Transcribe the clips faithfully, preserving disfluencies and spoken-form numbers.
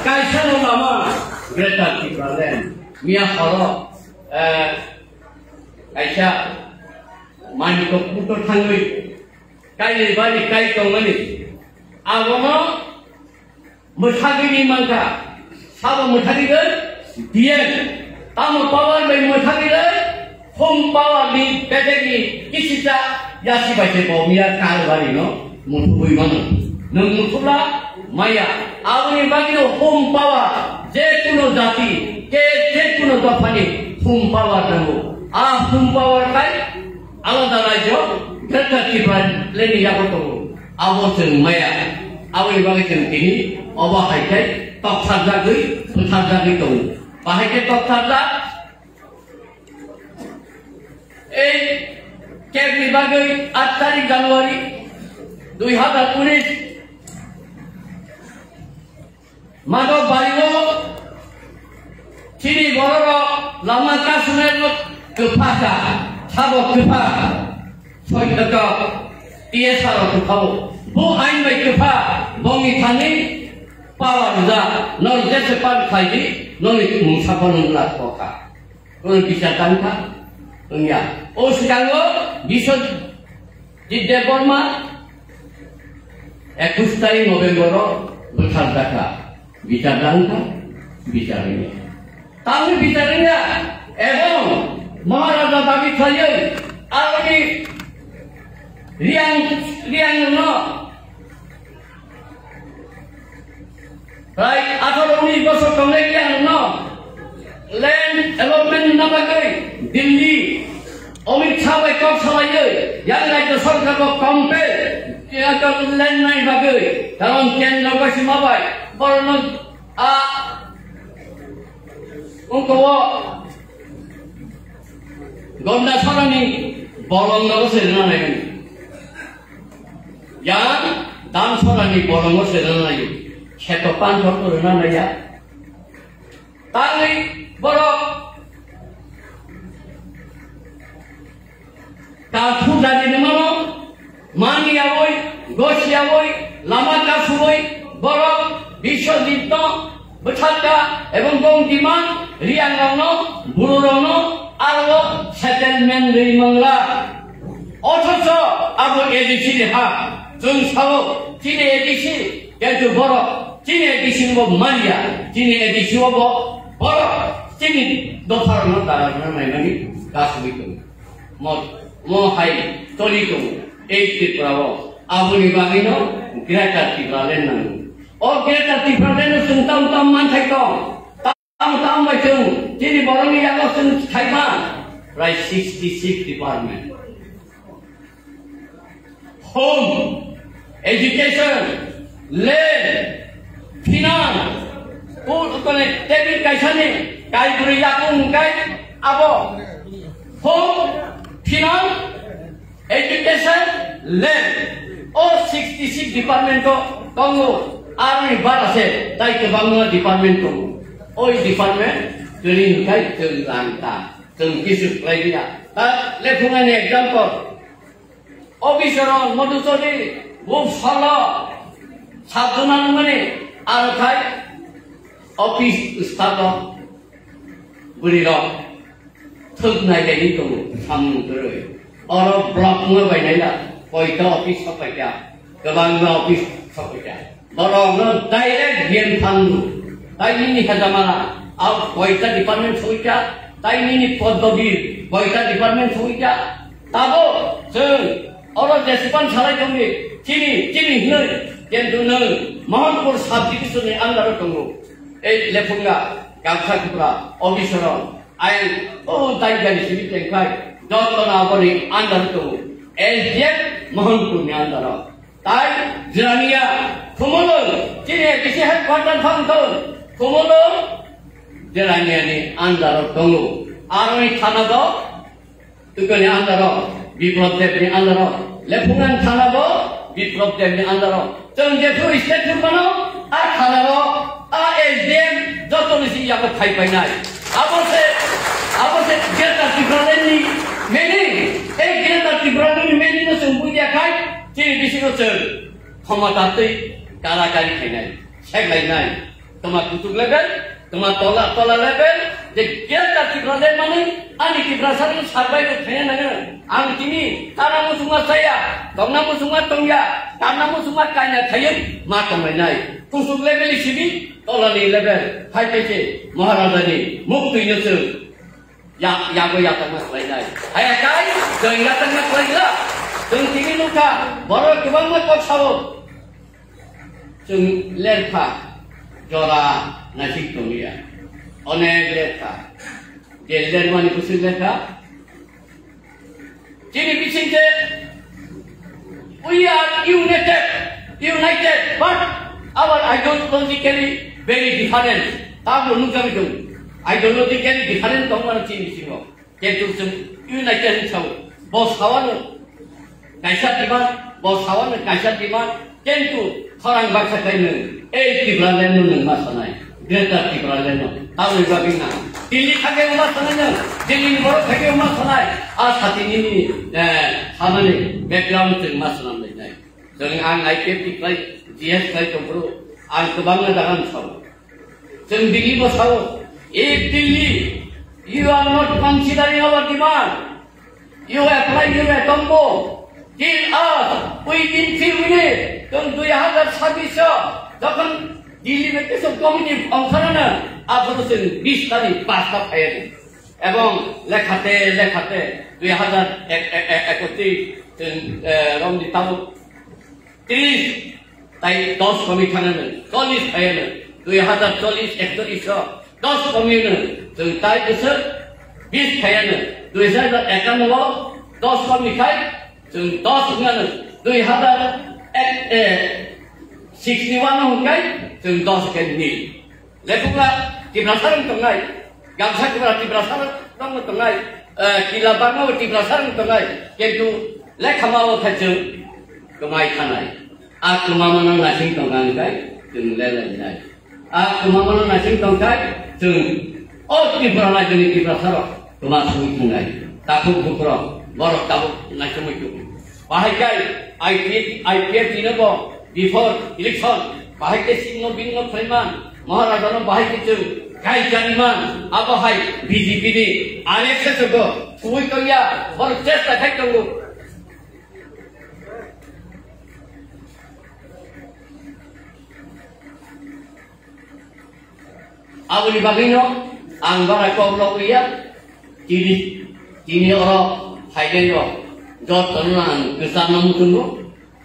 Kaisa no lama Greater Tipraland miya horo, eh, kaisa manwi kok puto thangwi kaini bari kai tongmani. Abono mwthagwi ni mankha, sabo mwthagwi de diyen. Tamo power bai mwthagwi de, home power ni bedek ni kisita yasi bai se bo miya kal bari no muthubwi mano. Nwng muthubla maya, aboni bagwi no home power, je kuno jati, ke je kuno dophani home power nango. A home power kai alada rajyo Greater Tipraland ni yago tongo. Abo chwng maya. Aboni bagwi chwng tini obo hai khe tokthar jagwi, bwthar jagwi tongo. Bahai khe tokthar jak. Ei kebni bagwi aat tarik January dui hazar unis Mago bario chini bororok lama kasunai no kwpha ka, sabo kwpha. Soi kaka T S R rok kwphao. Bo ain bai kwpha, bongni thani power rwjak, nor jese pan khlai di, noni mungsa phano nula koka. Kono bichar tangkha, wngya. O swkango Biswajit Debbarma ekush tarik November o bwthar dakha. Bichar tangkha, bichar wngya. Tamni bichar wngya, ebong Maharaja dabi khlaiwi aroni Riang, Riang no Prai atharo unis bosor tongnai khe ang no land allotment na bagwi Delhi Amit Shah bai kok salaiwi yang rajya sarkar bo compel ya ka land nai bagwi karon kendro bai sima bai borno a ungko o gonda sarani bolong no se na nai. Yang dan sorani bolongo se rwna naio. Kheto panthor ko rwna naiya. Tangwi borok ta thudani ni mano mani yawi, gosi yawi, lama kasui borok biswajitno Bwthakta ebong bong demand Riyangrokno, Bororokno aro settlement rwi mangla. Othocho abo A D C ni ha. Chwng sao chini A D C, kintu borok chini A D C bo manya, chini A D C o bo borok chini dopharokno dara rwna naimani kasugwi tongo. Mo, mo hai toli tongo. Ei Tripura o aboni bagwino Greater Tipraland nango. O Greater Tipraland no chwng tam tam manthai tong. Tam tam bai chwng chini borokni yago chwng thaiman. Prai sixty six department. Home, education, land, finance, kul kone table kaisani, kaibri yakung kai abo. Home, finance, Education, land, o sixty six department o tongo, aroni bara se tai kwbangma department tongo. Oi department tini hwnkhe chwng langta, chwng kisu khlai dia. Ta lephungani example, officer o Madhusuri, Bupsalo, Sabjuna nungmani, aro khai office staff o bwrwi rok. Thwk nai bai wng tongo, samung kwrwi. Oro block no bai nai la, koita office sok paikha, kwbangma office sok paikha. Borok no direct biyan phango. Tai nini hajamara, au koita department soika, tai nini poddogi, koita department soika. Tabo, chwng, oro jespan salai tongdi, chini, chini hinwi, kintu nwng Mohanpur sub division ni under o tongo. Ei lephunga, Gamsa Kupra, officer o, Ai, o tai gani simi tengkai, joto na aboni under to, S D F Mohanpur ni under o. Tai, Jirania, Khumulwng, chini A D C headquarter phang to, Khumulwng, Jirania ni under o tongo. Aroni thana do, Tukani andaro, Biplab Deb ni andaro, Lephungan thana bo, Biplab Deb ni andaro. Chwng jephu state thumano, a thana bo, a S D M, joto ni si yago phai painai. Abo se, abo se Greater Tipraland ni meaning, ei Greater Tipraland ni meaning no chwng buiya khai, chini bisingo chwng khomota twi karakari khainai, seklainai. Toma kutuk level, toma tola, tola level, je Greater Tipraland mani, ani Tiprasa ni survive khaina nango. Ang tini, tana musungma saya, tongna musungma tongya, tana musungma kaina khayung, ma tonglainai. Kutuk level ni simi, tola ni level, hai khe se, Maharaja ni, muk twi no se. Ya, yago yatakma khlainai. Haya kai, chwng yatakma khlaila. Chwng tini nukha, borok kwbangma kok sao. Chwng lerkha, jora naisik tongya. Onek lerkha. Je lermani bwswk lerkha. Chini bisingte we are united, united, but our ideologically very different. Tamo nukjagwi tongo. Ideologically different tongmani chini bisingo. Kintu chwng united wngwi sao. Bo sawano kaisa demand, bo sawano kaisa demand. Kintu khorang baksa khe nwng, ei Tipraland no nwng ma sanai, Greater Tipraland no. Tamoni bagwi na. Delhi thangwi ma sanai nwng, Delhi ni borok thangwi ma sanai. A sati nini, eh, samani background chwng ma sanam lai nai. Chwng ang I P F T khlai, G S khlai tong phuru, ang kwbangma jaga no sao. Chwng Delhi bo sao, if Delhi, you are not considering our demand, you apply, you return go. Till us, within three minutes, chwng dui hazar sabbish o, jokhon Delhi Vacation Committee ongkhorano, aphuru chwng bish tarikh pasta phaiya di. Ebong lekhate, lekhate, dui hazar ek, ek, ek, ekotris, chwng, eh, romni tabuk tris, tai dos komi thangano, chollish khaiyano, dui hazar chollish, ekchollish o, dos komi no, chwng tai bwswk bish khaiyano, dui hazar ekanno o, dos komi khai, chwng dos wngano, dui hazar ek, eh, sixty one o hwnkhai, chwng dos khe nil. Lekhokla Tiprasa rok tongnai, gamsa kubra Tiprasa rok tongnai, eh, kila bangma bo Tiprasa rok tongnai, kintu lekhama bo khai chwng kwmai thanai. A kwmamano naising tongkha hwnkhai chwng lelainai. A kwmamano naising tongkhai chwng o Tripura rajyoni Tiprasa rok kwma songwi thangnai. Takhuk bukrok borok tabuk naisingwi tongo. Bahai kai I P F, I P F T no bo before election bahai ke singno bingno khlaiman, Maharaja no bahai ke chwng kai chaniman, abo hai B J P ni R S S go twi tongya, bor chesta khai tongo. Aboni bagwino ang bara kok lok ya, tini, tini oro phainai rok jotono ang kwcharno muchungo.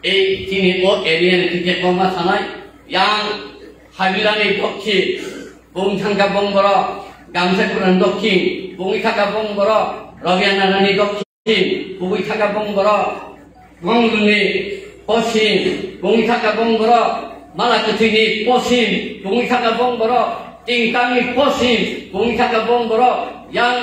Ei chini o area ni ticket bomba sanai, yang Habilani dokhin, bung thangka bong boro, gamsa kuran dokhin, bung ithaka bong boro, Rabiana rani dokhin. Bugwi thaka bong borok, Bongduni posim, bungwi thaka bong borok, Mala kwthwini posim, bungwi thaka bong borok, Tingtangni posim, bungwi thaka bong borok, yang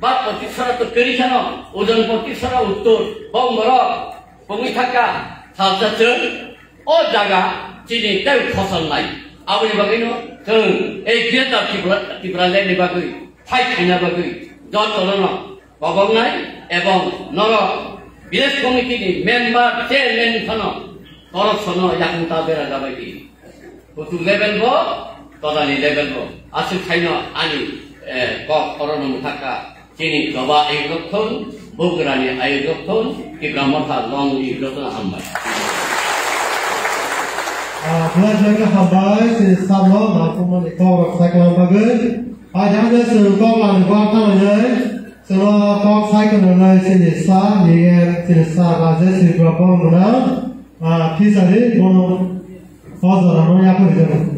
ba potik sara to kwrwi kheno, Ujon potik sara uttor, bong borok, bungwi thaka salsa chwng, o jaga chini tei khosonnai. Aboni bagwino chwng ei Greater Tripura, Tripura Land ni bagwi, fight khaina bagwi, jotono no, koboknai ebong norok village committee ni member, chairman ni phano koroksono yakung ta bera jabai di. Kuchuk level bo, todani level bo. Aswk khaino ani, eh, kok orono mwthakha. Chini choba ayuk rok thun, bugrani ayuk rok thun, Tipra Motha long live jotono hambai. Ah, belai belai khe hambai, chini sir no, nangkukmani kok rok sai khlai bagwi. Pai jang je chwng kok lani kok thangnai. Chwngno kok sai khwnanai chini sir, niyem chini sir Rajesh Tripura borok gwnang, ah, phisari bono o jorano yaphar rijak.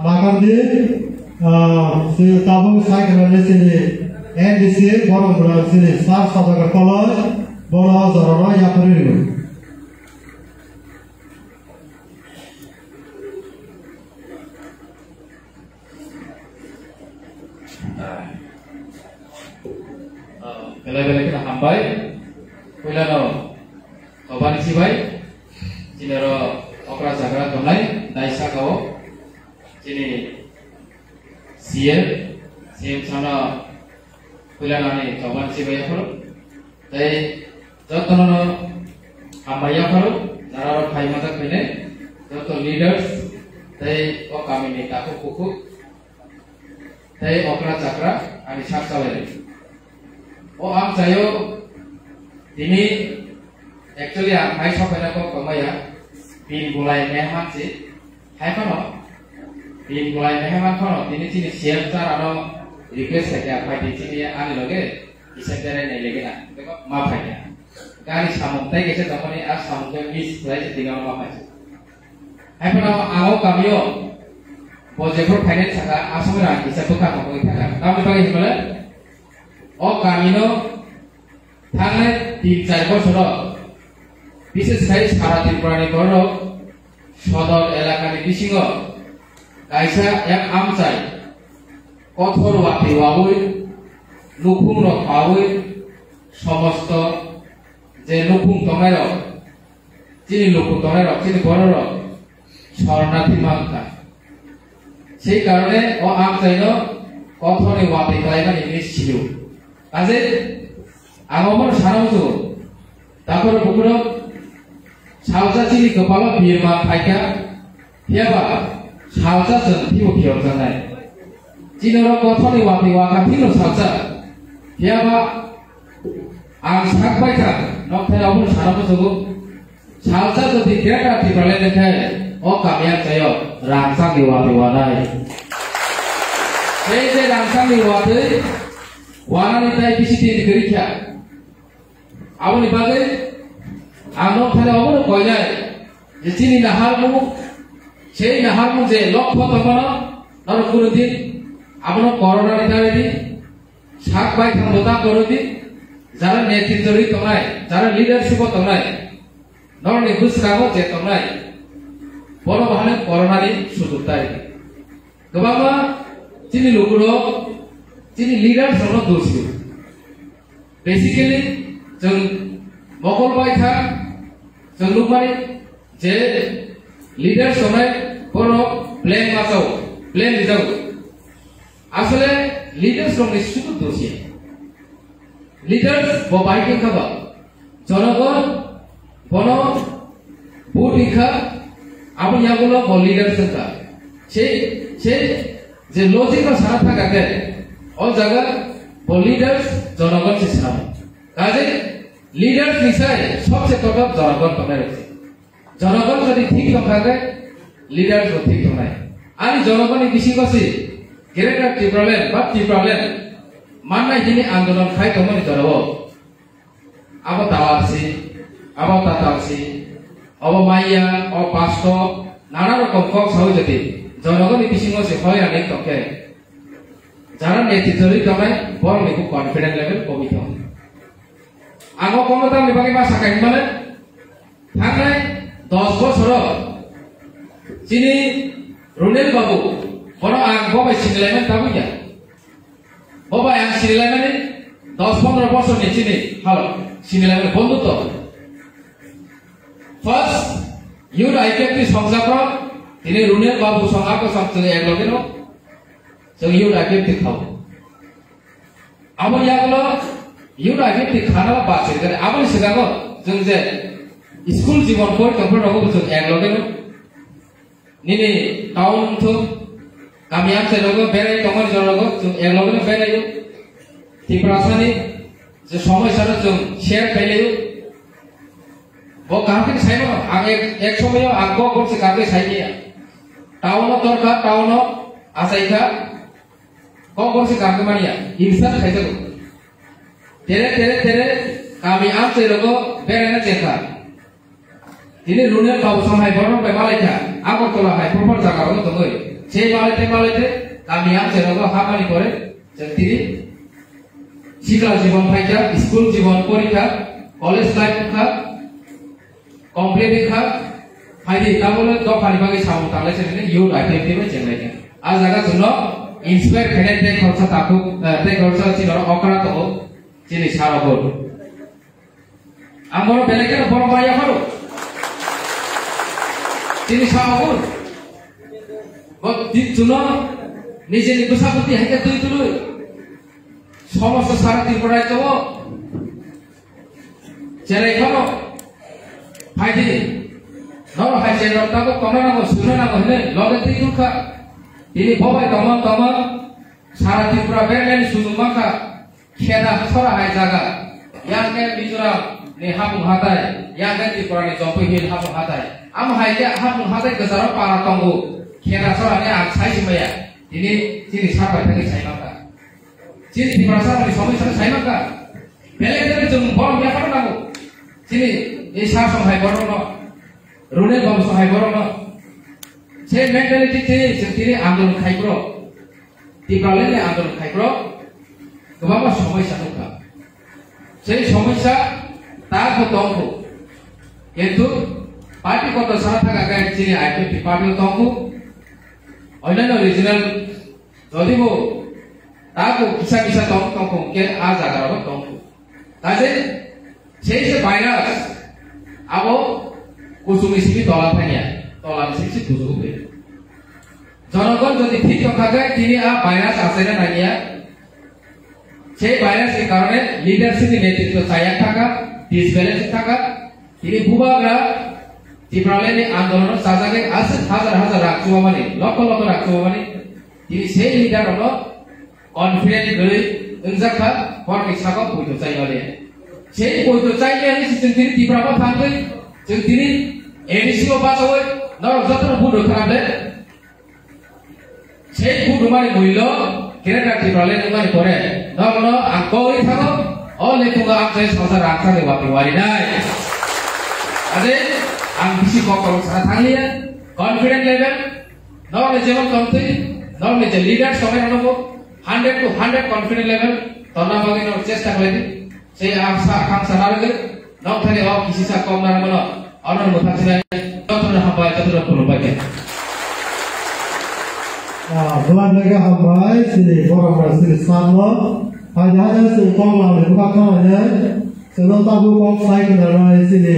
Makam di, ah, si tabuk sai khna ni sini N D C borok borok sini sar sajaga koloi bono jorano yapri rw. Ah, belai belai kheno hambai. Puilano Tobani sibai. Chini oro okra chakra tongnai, dai saka o chini C M, C M sano puila nani choban chibai yapharo. Tei jotono no hambai yapharo, jara oro phai majak phainai, joto leaders, tei o kami ni takhuk bukhuk, tei okra chakra ani sak chalai. O amchaio tini actually ang hai sokhaina kok tongmaya, bin bulai mehman si, hai phano, bin bulai mehman phano tini chini C M sir ano request khaikha, phai di chini ani loge, kisa berai nai lege na, ma phaikha. Gari samung tai kaisa tongmani, a samung khe miss khlai se tini ma phaikha. Hai phano ang o kamio bo jephru phainani saka aswk rang kisa bwkha tongwi thangkha. Tamni bagwi hinmale o kamino thangnai tin char bosoro, bishes khai sara Tripurani bororok sodor elakani bisingo kaisa em amchai kothor watwi wawi nukhungrok pawi somosto je nukhung tongnairok, chini luku tongnairok, chini bororok sornathi mankha. Sei karone o amchaino kothorni watwi khlaimani hinwi sio. Kaje ang omono sana muchungo, takhoro bukhurok salsa chini kwpalo birma phaikha, phiyaba salsa chwng phibo phiyokjaknai. Chini oro kothorni watwi wakha phino salsa, phiyaba ang sak paikha, nokthai omono sana muchungo. Salsa jodi Greater Tipraland khe o kami amchaio rangchakni watwi wanai. Tei je rangchakni watwi wanani tai bisi tin kwrwi kha. Aboni bagwi ang nokthai omono koinai je chini naharmung, sei naharmung je lokho tongmano norok kunu din abono corona ni dai di. Sak bai thangbo ta korwi di, jara netritwo rwi tongnai, jara leadership o tongnai, norokni bwskango je tongnai, bono bahai corona ni sujuk tai. Kwbangma chini lukurok, chini leaders rokno dosio. Basically, chwng mokol bai kha, chwng nukmani je leaders tongnai, borok plan machao, plan rijao. Asole leaders rokni sudu dosia. Leaders bo bai khe kha ba. Jonogon bono vote wngkha, aboni yagulo bo leaders wngkha. Se, se je logic no sana thangkha khe, o jaga bo leaders jonogon se sanamo. Kaje leaders ni sai sobse kotor jonogon tongnai rok se. Jonogon jodi thik tongkha khe, leaders bo thik tongnai. Ani jonogoni bisingo se Greater Tipraland ba Tipraland mannai hini andolon khai tongmani jorao. Abo Tawarsi, abo Tatarsi, abo Maya, o Pasto, nana rokom kok sawi jodi jonogoni bisingo se hoi rani tongkhe, jara netritwo rwi tongnai, borokni bo confidence level komi tong. Ang o komo tamni bagwi ma sakai hinmale, thangnai dos bosoro chini Runel Babu, bono ang bo bai sinilaimani tabukya. Bo bai ang sinilaimani dos pondro bosor ni chini halo sinilaimani bondhutto. First, Youth I P F T songjakrok, tini Runel Babu song ako song chwng ek loge no, chwng Youth I P F T khao. Abo yagulo Youth I P F T khana ba bachwi kare, aboni sigango chwng je school jibon pori tongphuru rogo chwng ek loge no. Nini town wngthok, kami amchai rogo berai tongmani jora rogo chwng ek loge no berai o. Tiprasani je somosya no chwng share khailai o. Bo kaham khe sai mano, ang ek, ek somoyo ang kok bokse kaham khe sai maya. Town o torkha, town o achai kha, kok bokse kaham khe manya, insult khaijago. Tere, tere, tere, kami amchai rogo beraina chengkha. Tini Runel Babu song hai borok bai malai kha, Agartala hai proper jaga rogo tongoi. Sei malai te, malai te, kami amchai rogo hamani pore, chwng tini sikla jibon phaikha, school jibon porikha, college life wngkha, complete wngkha, phaidi tabole dophani bagwi samung tanglai se nini youth activity bai chenglai kha. A jaga chwngno inspire khainai tei khoroksa takhuk, eh, tei khoroksa chini oro okra tongo, chini sir rok bo. Ang bono belai kheno borom bai yapharo. Chini sa obo. Bo di chuno nijeni bwsa bwtwi hai khe twi twnwi. Somosto sara Tripura rajyo o cherai phano phaidi. Noro hai cherai rok tabuk tongna nango, suna nango hinwi loge twi tongkha. Tini bo bai tongma tongma sara Tripura bereng sujung mankha. Kheda sora hai jaga, yang khe Mizoram ni hapung hatai, yang khe Tripura ni Jampui Hill hapung hatai. Amo hai khe hapung hatai kwcharo para tongo, kheda sora ni ang sai si maya. Tini chini sa bai thangwi sai mankha. Chini Tiprasa ni somoi sa sai mankha. Belai belai chwng borom ya phano nango. Chini ni sa song hai borom no, Runel Babu song hai borom no. Se mentality chini chwng tini andolon khai bro. Tipraland ni andolon khai bro, kwbangma somosya nukha. Sei somosya ta kho tong kho. Kintu party kotor sana thaka khe chini I P F T party o tong kho. Onyaino regional jodi bo ta kho kisa kisa tong tong kho, hwnkhe a jaga rogo tong kho. Kaje sei se virus abo kusungni simi tola thangya, tola ni simi se kusugo phe. Jonogon jodi thik tongkha khe tini a virus achaina nangya. Sei virus ni karone leadership ni netritwo chaya thaka, disbalance thaka. Tini bubagra Tipraland ni andolon o chajagwi aswk hajar hajar rang chubamani, lokho lokho rang chubamani. Tini sei leader rokno confident gwnwi wngjakha, borokni sakao poito chaimani. Sei poito chaimani se chwng tini Tipra bo thangwi, chwng tini A D C o bachawi, norok jotono vote rwkha le. Sei vote rwmani mullo Greater Tipraland wngmani pore norokno ang kogwi thango, o lekungo ang tei salsa rang thani wapi warinai. Ade ang bisi kok kok sana thangliya, confident level, norokni jemon tongtwi, norokni je leaders tongwi rokno bo hundred to hundred confident level tonna bagwi norok chesta khlaidi. Sei ang sa kham sana rwgwi, nok thani o kisi sa kok narwgmano, ono mwthang sinai, jotono hambai, jotono khulumbai khe. Ah, belai belai khe hambai, chini borok rok chini sir no. Hai hai chwng kok lamni bwkha khamai nai, chwngno tabuk kok sai khna nai chini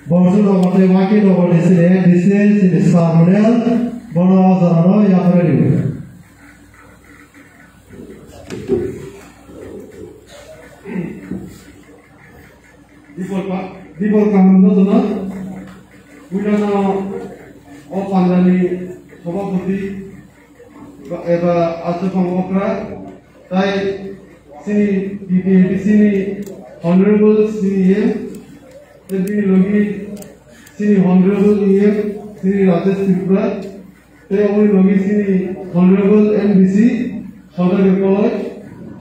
borjwk rok tei maki rok ni chini M D C, chini sir Runel, bono o jora no yapharwi rw. Dipol ka-, dipol kaham jotono, puilano o pandani sabhapati ba, eba aswphang okra, tai chini T P M T C ni Honorable C E M, tei bini logi chini Honorable E M, chini Rajesh Tripura, tei oboni logi chini Honorable M D C, Sardar Koloi,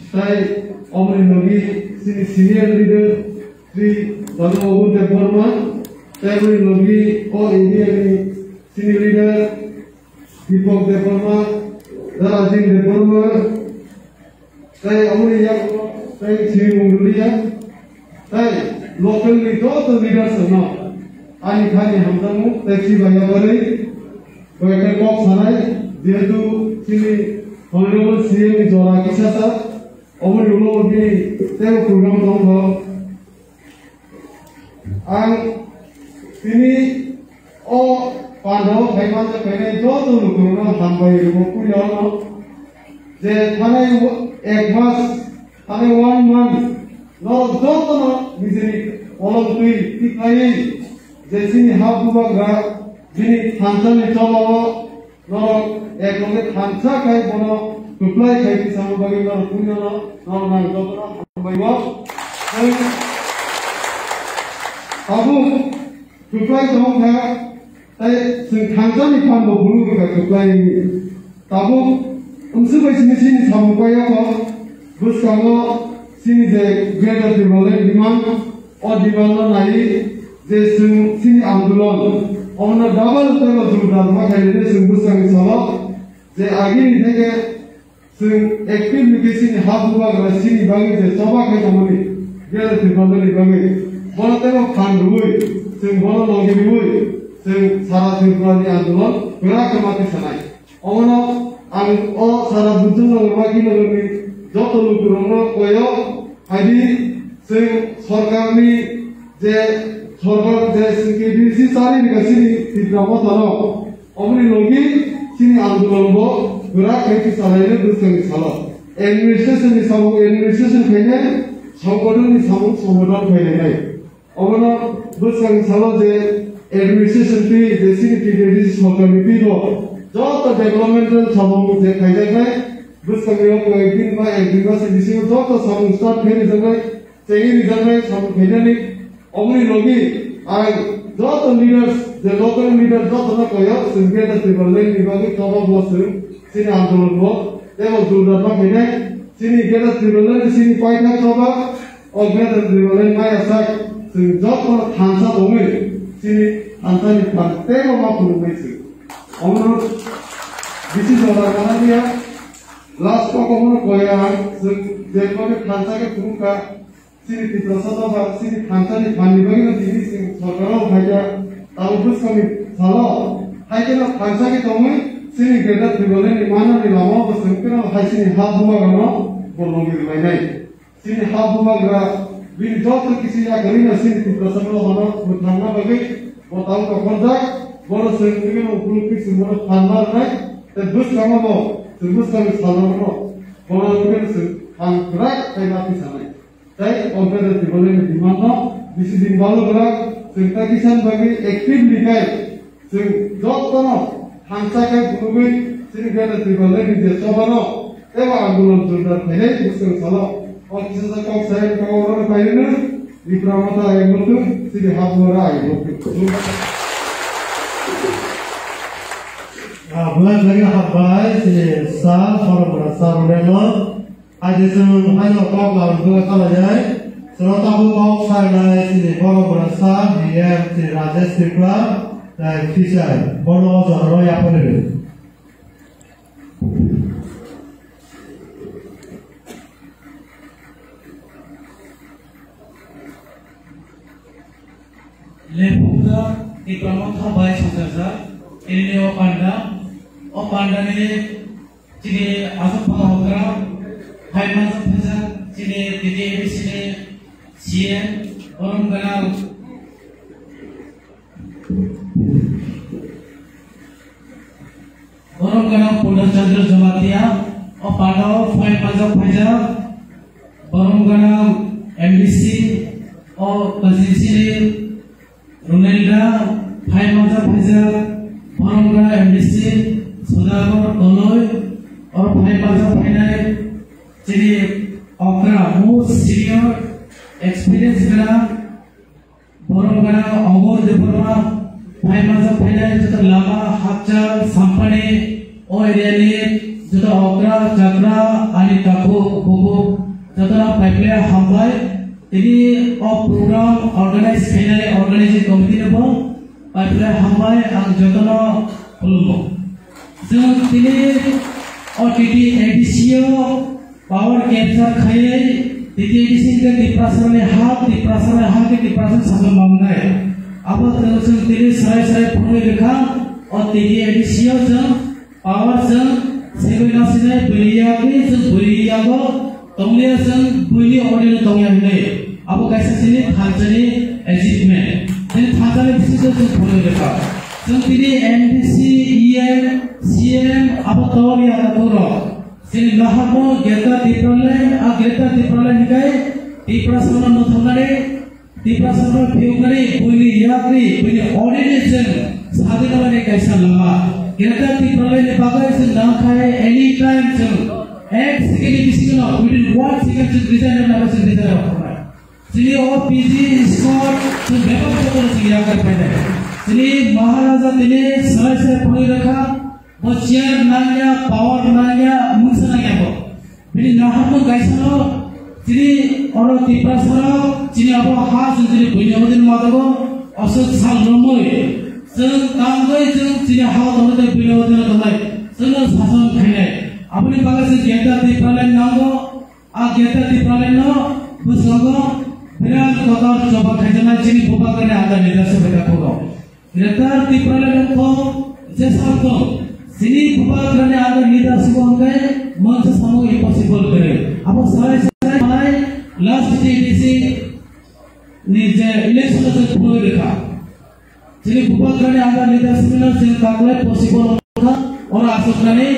tei oboni logi chini senior leader Shri Rajbabu Debbarma, tei oboni logi o area ni chini leader Deepak Debbarma, Darajin Debbarma, tei aboni yago tei chini mungdoliya, tei local ni joto leaders no ani thani hamjakmung tei chibaiya bagwi koi ekta kok sanai, jehetu chini Honorable C M ni jora kisa sa, aboni ulo bini tei program tongkho. Ang tini o pandao phai manjak phainai joto lukurokno hambai rwgo puilano je thanai ek mas, thanai one month norok jotono nijini kolom twi tiklaiwi je chini ha bubagra bini thansani chobao norok ekloge thansa khai bono kwplai khai tisamo bagwi norok puilano norok nang jotono hambai o. Tei tabuk kwplai tong kha, tei chwng thansani phan bo bulu rwkha kwplai. Tabuk wngsu bai sini chini samung pai o kho, bwskango chini je Greater Tipraland demand, o demand no naiwi je chwng chini andolon, omono double tei bo jordar ma khainai chwng bwskangni salo, je agini theke chwng active ni khe chini ha bubagra chini bagwi je choba khai tongmani, Greater Tipraland ni bagwi, bono tei bo phan rwui, chwng bono logi rwui, chwng sara Tripura ni andolon kwrak khe ma tisanai. Omono ang o sara Bujungnogor Maki Nogorni joto lukurokno koyo, haidi chwng sorkarni je Sorkar je chwng K T D C chari rwkha chini Tipra Mothano, oboni logi chini andolon bo kwrak khe khe chalainai bwskangni salo. Administration ni samung administration khainai, songgodon ni samung songgodon khainai. Obono bwskangni salo je administration twi je chini T T D C sorkarni twi bo joto developmental samung je khaijaknai, bwskangni o koi din ba ek din masa bisingo joto samung start khe rijaknai, chengwi rijaknai samung khainani. Oboni logi ang joto leaders, je local leaders jotono koyo chwng Greater Tipraland ni bagwi choba bo chwng chini andolon bo teibo jordar ma khainai, chini Greater Tipraland ni chini paithak choba. O Greater Tipraland maya sak chwng joto thansa tongwi chini thansa ni phan teibo ma phunuknai chwng. Omono bisi jora mana dia last kok omono koya chwng je kok thansa khe phunukha chini Tiprasa doba chini thansa ni phan ni bagwi no tini chwng sorkar o phaikha tamo bwskangni salo hai kheno thansa khe tongwi chini Greater Tipraland ni mana ni lama o bo chwng kheno hai chini ha buma rok no bo logi rwlainai. Chini ha bubagra bini joto kisi yakarino chini Tiprasa no hano mwthangna bagwi bo tang kokhorjak, bono chwng nini no ukuluk kisi bono phan ma rwnai, tei bwskango bo chwng bwskangni salrokno bono nini no chwng phan kwrak khaima twi sanai. Tei o Greater Tipraland ni demand no bisi din balo kwrak chwng ta kisan bagwi actively khe Chwng jotono thansa khe phunugwi chini Greater Tipraland ni je chobano teibo andolon jordar khainai bwskang salo o kisa sa kok sai kok oro pairwno Tipra Motha ayang bwtwng chini hapmora ayang bwtwng. Ah, belai belai hambai chini sir, borok borok sir rwlaino. Aje chwng haino kok lam wngkha kalainai, chwng tabuk kok sanai chini borok bwrasa D M chini Rajesh Tripura, tei Fisher, bono o jorao yaphar rw. Lephungjak Tipra Motha bai songchajak, elini o panda, o pandani Chini aswk phano okra, hai manjak phaijak, chini T T A D C ni C M, borom gwnang, borom gwnang Purna Chandra Jamatia, o panda o phai manjak phaijak, borom gwnang M D C, o constituency ni Runelda phai manjak phaijak, Boromgra M D C Sudagor Doloi, oro phai manjak phainai chini okra most senior experience gwnang Boromgra Omor Debbarma phai manjak phainai joto lama hakchal sampani o area ni joto okra chakra ani takhuk bukhuk jotono phaiphile hambai. Tini o program organize khainai organizing committee no bo paiphlai hambai ang jotono khulumgo. Chwng tini o T T A D C o power capture khaiwi T T A D C hwnkhe Tiprasani ha, Tiprasani ha khe Tiprasa sajakma wngnai. Abo chwng tini sai sai phunugwi rwkha o T T A D C o chwng Power chwng segwi nasinai bwrwi yakni chwng bwrwi yago tongliya chwng buini order tongya hinwi. Abo kaisa chini thansani achievement. Chini thansani bisingtwi chwng phunui rwkha. Chwng tini M D C, E M, C M abo tongya takhuk rok. Chini nahakno Greater Tipraland, a Greater Tipraland hikai Tiprasano mwthangmani Tiprasano phiyoknani buini yakni, buini order-ni chwng sagwi nangmani kaisa lama. Greater Tipraland ni bagwi chwng nangkhai anytime chwng ek second ni bisingo within one second chwng resign rwna chwng resign rwkha. Chini o P G squad chwng bebak jotono chwng yakar phainai. Chini Maharaja tini salai salai phunui rwkha, bo chair nangya, power nangya, mungsa nangya bo. Bini naharno kaisano chini oro Tiprasarok chini abo ha chwng chini buini odin matago aswk sal romwi chwng tangwi chwng chini ha tongwi tei buini odin tongnai chwngno sason khainai. Aboni bagwi chwng Greater Tipraland nango, a Greater Tipralandno bwskango birat kotor choba khaijaknai chini bubagrani under leadership bai takhukgo. Greater Tipraland wngkha jesa wngkha chini bubagrani under leadership o hwnkhe mungsa samung impossible kwrwi. Abo salai salai manai last T T A D C ni je election se phunui rikha. Chini bubagrani under leadership no chini taklai possible wngkha, oro aswknani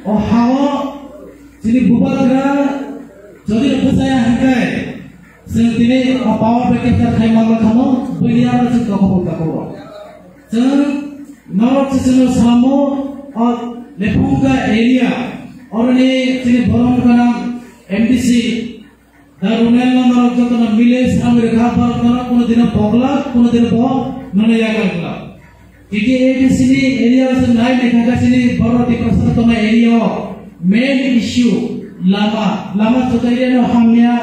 o hao chini bubagra jodi bwsaya hwnkhe chwng tini o power bai capture khai manlai khamo, buini aro chwng tongkha bwkha koro. Chwng norok se chwngno salamo o Lephungka area, oroni chini borom gwnang M D C, Da Runel no norok jotono mile samwi rwkha, borok no kuno dino pogla, kuno dino bo nono yagal gla. Titi A D C ni area o chwng nai naikha kha chini borok Tiprasa tongnai area o main issue lama, lama joto area no hamya,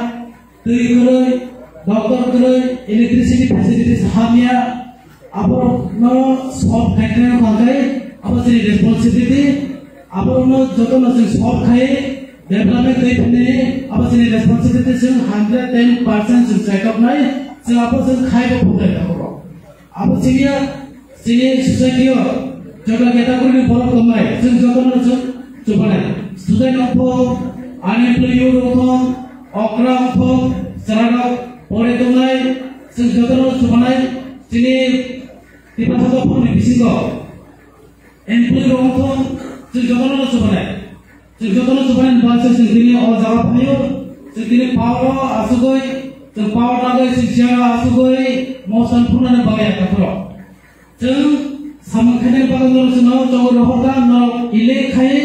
twi kwrwi, doctor kwrwi, electricity facilities hamya, Abo no solve khai khe wngkha khe abo chini responsibility. Abo no joto no chwng solve khai development tei philni abo chini responsibility, chwng hundred ten percent chwng check up nai, chwng abo chwng khai bo phunai abo. Abo chini ya, chini society o joto category ni borok tongnai, chwng joto no chwng chubanai. Student wngthok, unemployed youth wngthok, okra wngthok, chwrairok pore tongnai, chwng joto no chubanai. Chini Tiprasa dophani bisingo employee rok wngthok, chwng jotono no chubanai. Chwng jotono chubanai ni bagwi se chwng tini o jaga phaio. Chwng tini power o asugwi, chwng power nangwi chwng chair o asugwi motion phunani bagwi yakha phuro. Chwng samung khainani bagwi norok chwngno chongwi rohorkha, norok elect khai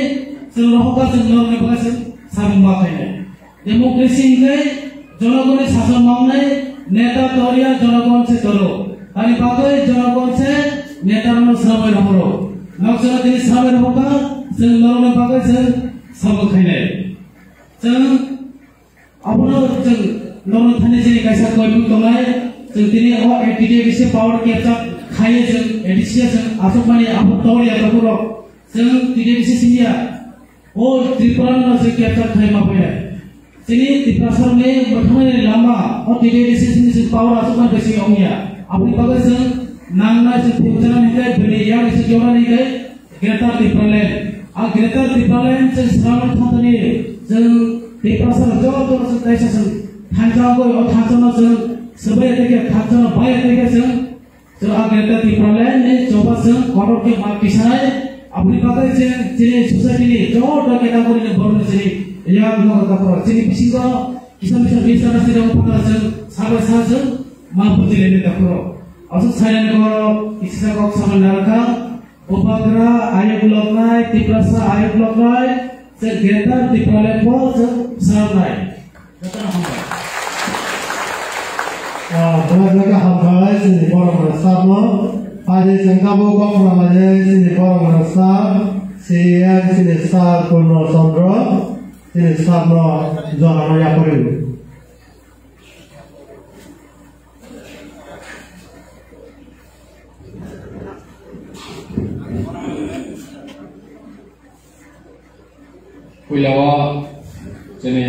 chwng rohorkha, chwng norokni bagwi chwng samung ma khainai. Democracy hwnkhe jonogoni sason mangnai, neta torya jonogon se toro. Ani bagwi jonogon se neta rokno swnamwi rohoro. Nokjano tini swnamwi rohorkha, chwng norokni bagwi chwng samung khainai. Chwng abono chwng norokno thani chini kaisa koimung tongnai. Chwng tini o A D C power capture khaiwi chwng A D C chwng aswkmani abo torya tongphuru chwng T D C siniya. O Tripura no se capture khai ma phainai. Chini Tiprasa ni mwthangni lama o T D C ni se power aswk man bisi ongya. Aboni bagwi chwng nangnai se future ni khe bini yang se jora ni khe Greater Tipraland. A Greater Tipraland se sraman thani chwng Tiprasa joto se taisa se thansa goi o thansa no chwng sebai teke thansa no bai teke chwng Chwng a Greater Tipraland ni choba chwng kotor khe ma kisanai, aboni bagwi chwng chini society ni joto category ni borok ni chini yang no ka phoro chini bisingo kisa misa bisa na sida phano chwng sabai sa chwng ma buji le ta phoro. Aswk sayan ko kisa kok sama naraka, Bubagra ayuk loknai, Tiprasa ayuk loknai, chwng Greater Tipraland bo chwng sanai. Ah, belai belai khe hambai chini borok rok sir no. Adi chwng tabuk kok rwlainai chini borok rok sir, C E M chini sir Purno Chandra, chini sir no jora no yapharwi. Puila o chini,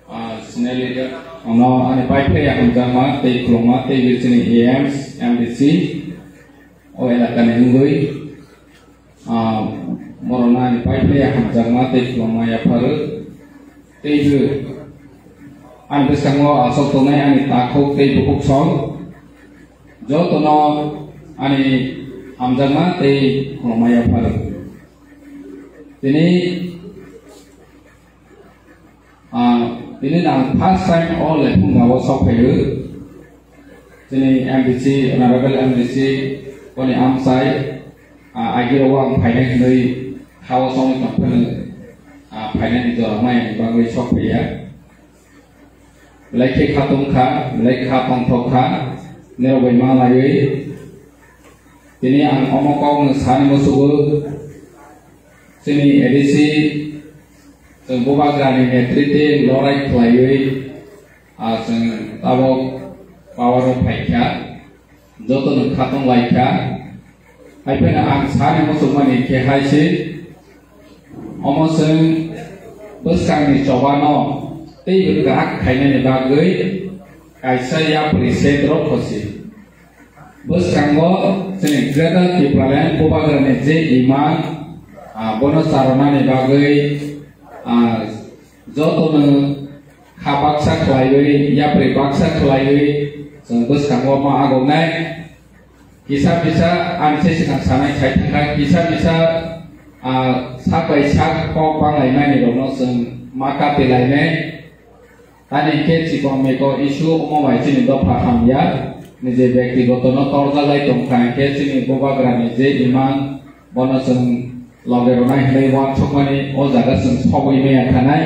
ah, senior leader, ano ani pai phai hamjakma tei khulumma tei chini E Ms, M D C, o elaka ni wngwi, ah, borok no ani pai phai hamjakma tei khulumma yapharo. Tei ani bwskango aswk tongnai ani takhuk tei bukhuk song jotono ani hamjakma tei khulumma yapharo. Tini, ah, tini ang first time o Lephunga o sok phaio. Chini M D C, Honorable M D C, boni amchai, ah, agirok o ang phainai hinwi ha o songwi tongphano, ah, phainani jora maya ni bagwi sok phaiya. Belai khe kha tong kha, belai kha tongthok kha, nirok bai ma laiwi. Tini ang omo kok no sani musugo, chini A D C, chwng bubagrani netrite lorai khlaiwi, ah, chwng tabuk power o phaikha. Joto no khatong lai kha. Hai phano ang sani muchungmani khe hai se, omo chwng bwskangni chobano teibo kwrak khainani bagwi kaisa yapri set rok khosi. Bwskango chini Greater Tipraland Bubagrani je imang, ah, bono charwnani bagwi, ah, jotono Kha baksa khlaiwi, yapri baksa khlaiwi, chwng bwskango ma agongnai. Kisa misa ani se swkang sanai sai thangkha, kisa misa, ah, sak bai sak kok banglaimani rokno chwng ma kati lainai. Tani khe chikon mekon issue omo bai chini dopha hamya, nije byaktigoto no torjalai tongkha, hinkhe chini bubagrani je imang bono chwng loge rwnai hinwi uansukmani o jaga chwng sogwi maya thanai.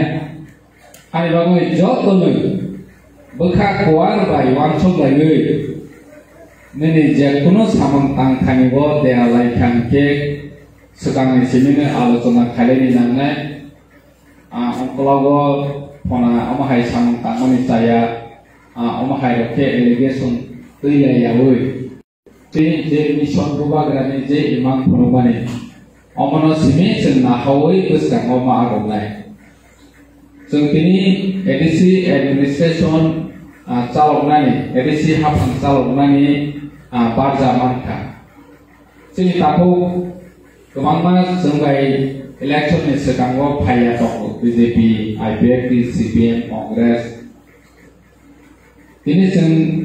Ani bagwi jotono bwkha kuar bai uansuk laiwi nini je kunu samung tang thani bo dera lai kha hinkhe swkangni simi no alochona khailai ni nangnai. Ah, ongkologo phona omo hai samung tangmani chaya, ah, omo hai rok khe allegation twi lai yaui. Tei je mission bubagrani je imang phunukmani, omono simi chwng nahaui bwskango ma agongnai. Chwng tini A D C administration, ah, chaloknani, A D C haphang chaloknani, ah, barja mankha. Chini takhuk kwbangma chwng bai election ni swkango phaiya tongo, B J P, I P F T, C P M, Congress. Tini chwng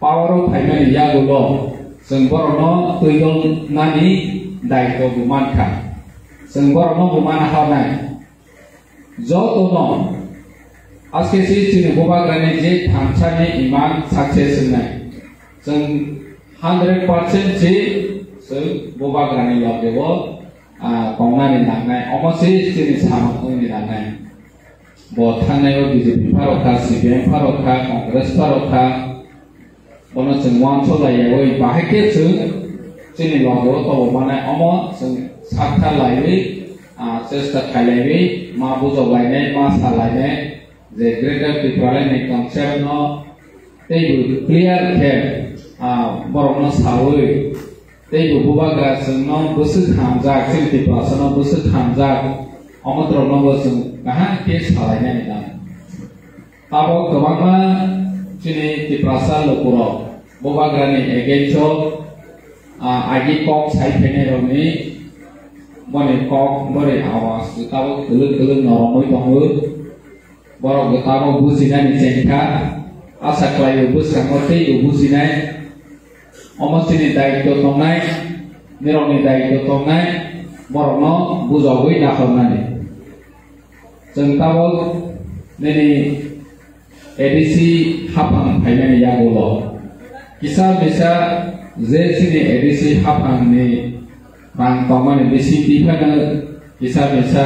power o phaimani yagulo chwng borokno twidolnani daitwo bo mankha. Chwng borokno bo mana hornai. Jotono aske si chini bubagrani je thansani imang success wngnai. Chwng hundred percent si chwng bubagrani logeo, ah, tongnani nangnai. Omo si chini samung wngni nangnai. Bo thangnai o B J P pharok kha, C P M pharok kha, Congress pharok kha. Bono chwng uansuk lai yaui, bahai khe chwng chini loge o tobo manai, omo chwng sakthar laiwi, ah, chesta khai laiwi, ma bujok lainai, ma sa lainai, je Greater Tipraland ni concept no teibo clear khe, ah, borok no saui, teibo bubagra chwng no bwswk hamjak, chini Tiprasa no bwswk hamjak, omo borok no bo chwng kaham khe sa lainani nango. Tabuk kwbangma chini Tiprasa lukurok bubagrani against o, ah, agi kok sai phainairokni boni kok, boni awas tabuk kwlwk kwlwk noromwi tongo. Borok bo tabuk bujinani chengkha. Asa khlaio bwskango teibo bujinai. Omo chini daityo tongnai, nirokni daityo tongnai, borokno bujogwi naharnani. Chwng tabuk nini A D C haphang phaimani yagulo kisa misa je chini A D C haphangni rang tongmani bisingtwi phano kisa misa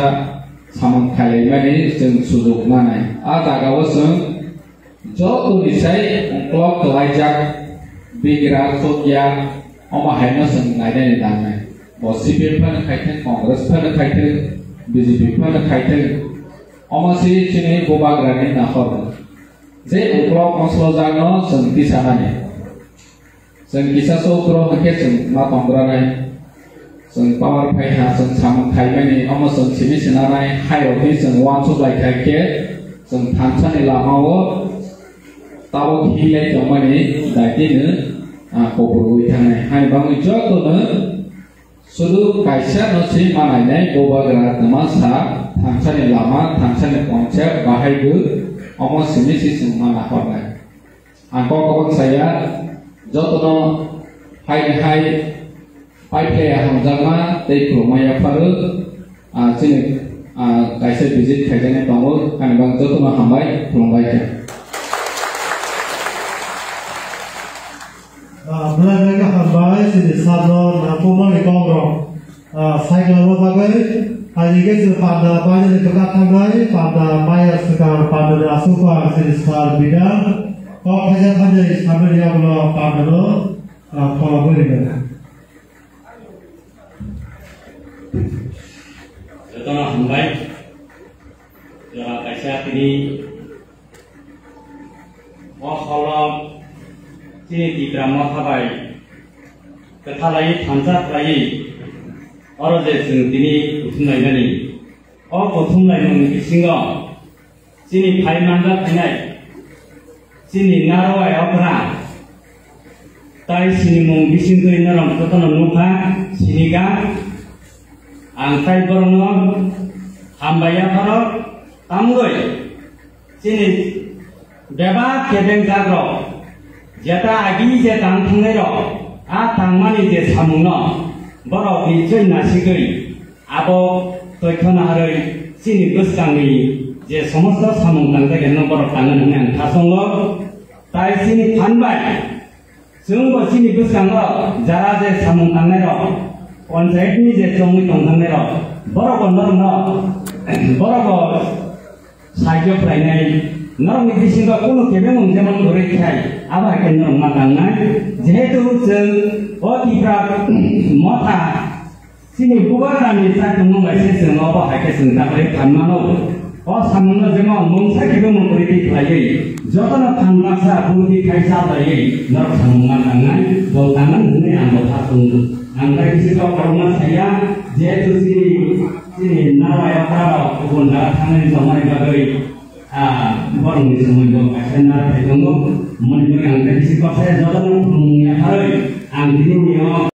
samung khailaimani chwng sujuk manai. A jagao chwng jotoni sai ungkolok kwlaijak bigra chokya omo haino chwng nainani nangnai. Bo C P M phano khaithwng, Congress phano khaithwng, B J P phano khaithwng, omo se chini bubagrani nahor. Je ungkolok ongsoljakno chwng tisanani. Chwng kisa chokro hwnkhe chwng ma tongranai. Chwng power phai ha, chwng samung khaimani, omo chwng simi sinanai, hai rokni chwng uansuk lai khai khe, chwng thansani lamao tabuk hinlai tongmani daitino, ah, kubuiwi thangnai. Hani bagwi jotono sudu kaisa no se manainai, bubagra kwmasa, thansani lama, thansani concept bahai bo, omo simi se chwng mana hornai. Ang kok kwbang saya, jotono hai hai pai phlai hamjakma tei khulumma yapharo, ah, chini, ah, kaisa visit khaijaknai tongo, ani bagwi jotono hambai, khulumbai kha. Ah, belai belai khe hambai, chini sir no nangkukmani kok rok. Ah, cycle o bagwi, hai hwnkhe chwng panda painani kwchak thangnai, panda maya swkang, pandani aswk pha, chini sir bida, kok thaisa thainwi samani yagulo pandano, ah, kholobwi rwnai. Jotono hambai, jora kaisa tini O holo chini Tipra Motha bai kwthalai thansa khlaiwi oro je chwng tini kuthumlaimani. O kuthumlaimungni bisingo chini phai manjak phainai chini narwai okra tai sinimung bisingtwi norok jotono nukha, sinika. Ang tai borokno hambai yapharo tamgwi Chini bebak kebeng jagrok, jeta agi je tang thangnai rok, a tangmani je samungno borok nichoi nasigwi abo toikho naharwi chini bwskangni je somosto samung tangjagenno borok tangwi hwnwi ang thasongo. Tai chini phan bai chwngbo chini bwskango jara je samung tangnairok, panchayatni je chongwi tong tangnairok, borokbo norokno, borokbo sahajyo khlainai, norokni bisingo kunu kebengmung jemon kwrwi khai, abo hai khe norok ma tangnai. Jehetu chwng o Tipra Motha chini bubagrani chakmung bai se chwng obo hai khe chwng taklai phan mano. O samungno jemon mungsa kebengmung kwrwi twi khlaiwi, jotono phan baksa budi khai cha laiwi norok samung ma tangnai, bo tangnai hwnwi ang bo kha tongo. Ang tai kisi kok korokma saya, jehetu chini, chini nawai okra rok kubun jaga thangwi tongmani bagwi, ah, borokni somoibo kaisa narwk phai tongo. Moni bagwi ang tai kisi kok saya jotono khulumung yapharwi ang tini ni